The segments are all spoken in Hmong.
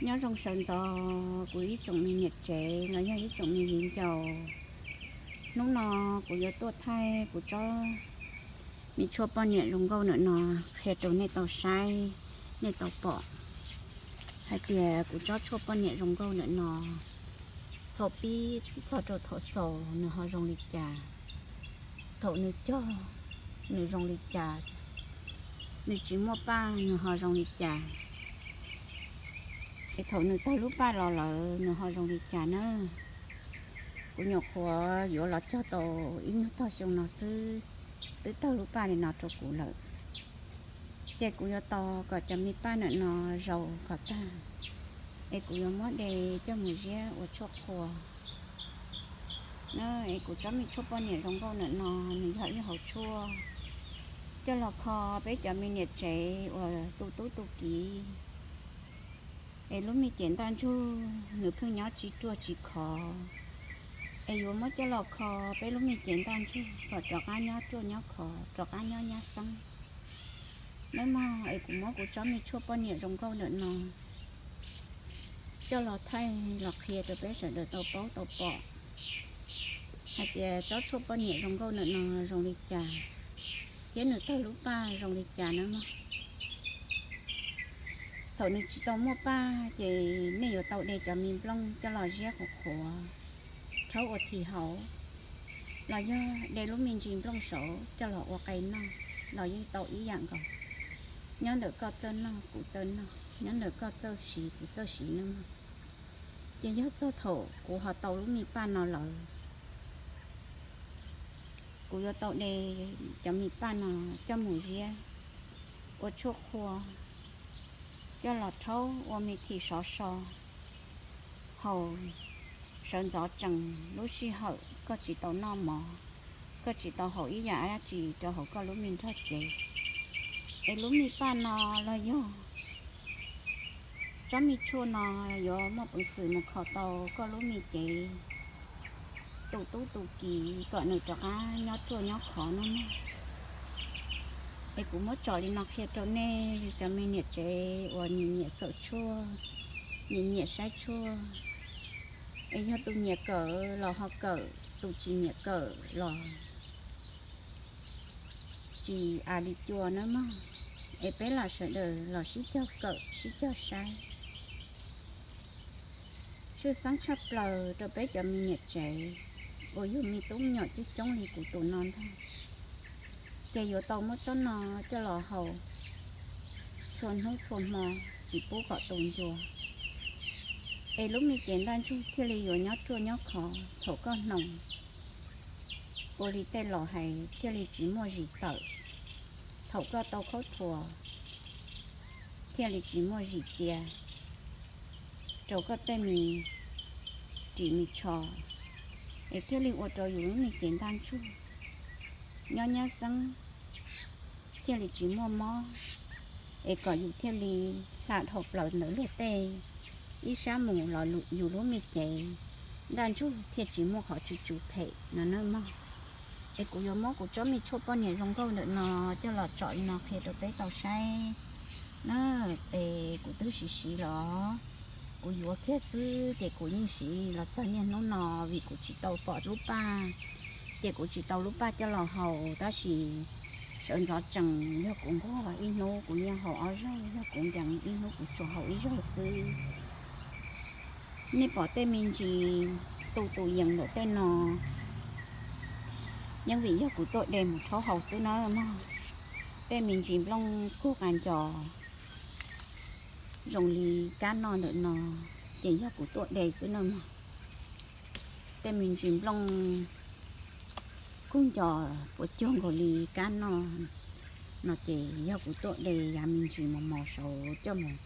Nyob zoo sawv ntxov kuv ib tsoom me niam tsev los yog ib tsoom me viv ncaus. Hnub no kuv yuav tuaj thaij kuv tsob me tshuaj poj niam zoo nkauj ntawm no qhia rau nej tau saib, nej tau pom hais tias kuv tsob tshuaj poj niam zoo nkauj ntawm no thaum pib txog rau thaum xaus nws ho zoo li cas, thaum nws cog nws zoo li cas, nws tsis muaj paj nws ho zoo li cas, es thaum nws tawg lub paj los lawm nws ho zoo li cas na. Kuv nyuam qhuav yuav los cog tau ib nyuag tog xyoo no xwb, twb tawg lub paj li no rau kuv lawm. Ces kuv yuav tos kom cov me paj ntawm no zaus kom tag, es kuv yuav muab de coj mus ziab ua tshuaj qhua na. Es kuv tsob me tshuaj poj niam zoo nkauj ntawm no nws yog ib hauv tshuaj coj los kho peb cov me niam tsev uas tu tub tu kiv, es lub me cev ntaj ntsug nws pheej nyob tsis ruaj tsis khov, es yuav muab coj los kho peb lub me cev ntaj ntsug kom rov qab nyob ruaj nyob khov, rov qab nyob nyab xeeb nawb mog. Es kuv muab kuv tsob me tshuaj poj niam zoo nkauj ntawm no coj los thaij los qhia rau peb sawv daws tau paub tau pom hais tias tsob tshuaj poj niam zoo nkauj ntawm no zoo li cas, thiab nws tawg lub paj zoo li cas nawb mog. Thaum nws tsis tau muaj paj ces nej yuav tau de cov me nplooj coj los ziab qhuav qhuav, rhaub ua thim haus, los yog de lub me ntsis nplooj saud coj los ua qe noj los yeej tau ib yam nkaus. Nyob ntawm koj txawj noj kuv txawj noj, nyob ntawm koj txawj siv kuv txawj siv nawb mog. Ces yog txog thaum kuv ho tau lub me paj no lawm, kuv yuav tau de cov me paj no coj mus ziab ua tshuaj qhua, coj los rhaub ua me thim sov so haus sawv ntxov tsees lub sij hawm koj tsis tau noj mov, koj tsis tau haus ib yam dab tsi rau hauv koj lub me nrog cev. Es lub me paj no los yog tsob me tshuaj no yuav muaj peev xwm mus kho tau koj lub me cev tu tub tu kiv kom nws rov qab nyob ruaj nyob khov nawb mog. Es kuv muab tsom li no qhia rau nej cov me niam tsev uas nyiam nyiam kawm tshuaj, nyiam nyiam saib tshuaj. Es yog tus nyiam kawm los ho kawm, tus tsis nyiam kawm los tsis a li cua nawb mog. Es peb lam sawv daws los sib cog kawm sib cog saib. Tshwj xeeb tshaj plaws rau peb cov me niam tsev uas yug me tub me nyuam coob coob li kuv tus no ntag, ces yuav tau muab tsob no coj los haus txhua hnub txhua hmo, tsis pub kom tu ncua, es lub me cev ntaj ntsug thiaj li yuav nyob ruaj nyob khov. Thaum koj hnoos, ua li tej laus hais, thiaj li tsis muaj zis tawm. Thaum koj tau khaub thuas, thiaj li tsis muaj zis txia rau koj tej me ris me tsho, es thiaj li ua rau yus lub me cev ntaj ntsug nyob nyab xeeb, thiaj li tsis muaj mob, es kom yus thiaj li hla dhau plaws ntawm luag tej ib sab mus los yus lub me cev ntaj ntsug thiaj tsis muaj qhov tsis tsw phem no nawb mog. Es kuv yuav muab kuv tsob me tshuaj poj niam zoo nkauj ntawm no coj los tsom li no qhia rau peb tau saib na. Es kuv twb siv siv los, kuv yuav kiag xwb ces kuv yeej siv los txog niaj hnub no, vim kuv tsis tau pom lub paj, ces kuv tsis tau lub paj coj los haus. Tab sis sawv ntxov tsees yog kuv nquag ib hnub kuv yeej haus ob zaug, yog kuv nkees ib hnub kuv tsuas haus ib zaug xwb. Nej pom tej me ntsis tu tus yees ntawm tej no, yeej vim yog kuv tuaj de mus rhaub haus xwb na mog. Tej me ntsis nplooj kug qa nco zoo li kab noj ntawm no, ces yog kuv tuaj de xwb na mog. Tej me ntsis nplooj kug nco puas cuag nkaus li kab noj no, ces yog kuv tuaj de yav me ntsis mos mos saud coj mus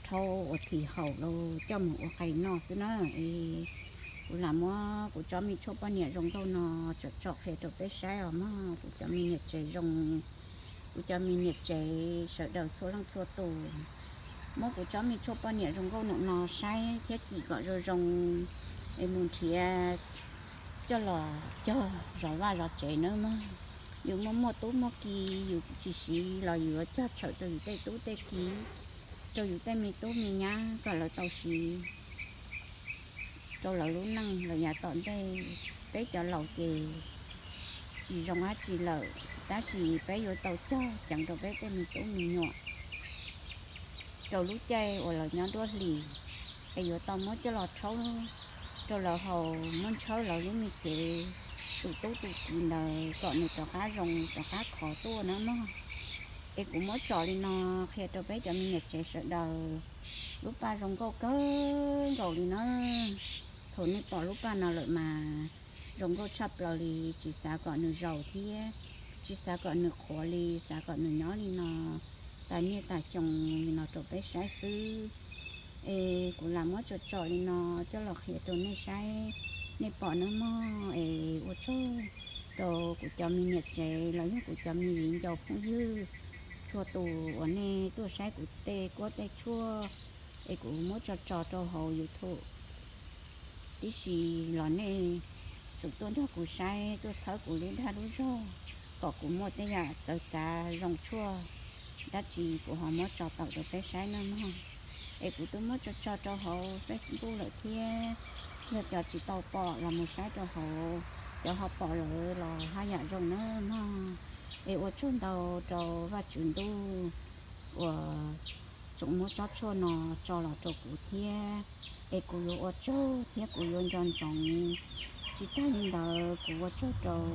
rhaub ua thim haus los coj mus ua qe noj xwb na. Es kuv lam muab kuv tsob me tshuaj poj niam zoo nkauj no tsom tsom qhia rau peb saib os mog, kuv cov me niam tsev zoo, kuv cov me niam tsev sawv daws txhua leej txhua tus. Muab kuv tsob me tshuaj poj niam zoo nkauj ntawm no saib thiab cim kom zoo zoo, es mus nrhiav coj los cog zov vaj zov tsev nawb mog. Yus muaj muaj tub muaj ki, yus tsis siv los yus yuav cog txhawm rau yus tej tub tej ki. rau yus tej me tub me nyab kom lawv tau siv rau lawv lub neej los yav tom ntej. Peb cov laus ces tsis zoo dab tsi lawm, tab sis peb yuav tau cog ceev rau peb tej me tub me nyuam rau lub caij uas lawv nyob nruab hlis, es yuav tau muab coj los rhaub rau lawv haus, muab ntshawb lawv lub me cev tus tub tus kiv ntawd kom nws rov qab zoo rov qab khov tuaj na mog. Es kuv muab tso li no qhia rau peb cov me niam tsev sawv daws, lub paj zoo nkauj kawg nkaus li na. Thaum nej pom lub paj no lawm mas zoo nkauj tshaj plaws li, tsis xav kom nws zaum thiab tsis xav kom nws qhuav li, xav kom nws nyob li no tas niaj tas xyoo li no rau peb saib xwb. Es kuv lam muab tso tso li no coj los qhia rau nej saib, nej pom nawb mog. Es ua tsaug rau kuv cov me niam tsev los yog kuv cov me viv ncaus phooj ywg txhua tus uas nej tuaj saib kuv tej kuab tej tshuaj es kuv muab tso tso rau hauv YouTube tib si los nej tsuas tuaj nrog kuv saib, tuaj txhawb kuv lub dag lub zog kom kuv muaj tej yam txawv txav zoo tshuaj dab tsi kuv ho muab tso tawm rau peb saib nawb mog. Es kuv twb muab tso tso rau hauv Facebook lawm thiab, yog cov tsis tau pom los mus saib rau hauv, cov ho pom lawm los haj yam zoo nawb mog. Es ua tsaug ntau rau Vajtswv ntuj uas tsoom muab tsob tshuaj no tso los rau kuv thiab, es kuv yuav ua tsaug thiab kuv yuav nco ntsoov. Tsis tag li ntawd kuv ua tsaug rau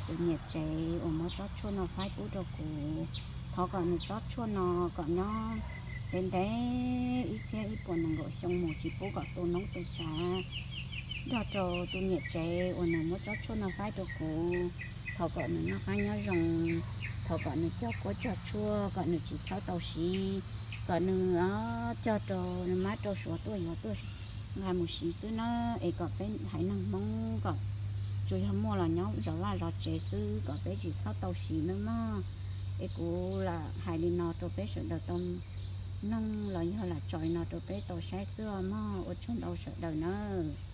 tus niam tsev uas muab tsob tshuaj no faib pub rau kuv. Thov kom nws tsob tshuaj no kom nyob ntev ntev ib txhiab ib puas nees nkaum xyoo mus tsis pub kom tu noob tu tshav. Nrog rau tus niam tsev uas nws muab tsob tshuaj no faib rau kuv, thov kom nws noj qab nyob zoo, thov kom nws cog kuab cog tshuaj kom nws tsis txhob tau siv, kom nws cog rau nws mab rau suav tuaj yuav tuaj nqa mus siv xwb nawb. Es kom peb haiv neeg Hmoob kom tsuas yog muaj los nyob zov vaj zov tsev xwb, kom peb tsis txhob tau siv nawb mog. Es kuv lam hais li no rau peb sawv daws tau mloog los yog lam tso li no rau peb tau saib xwb os mog. Ua tsaug ntau sawv daws nawb.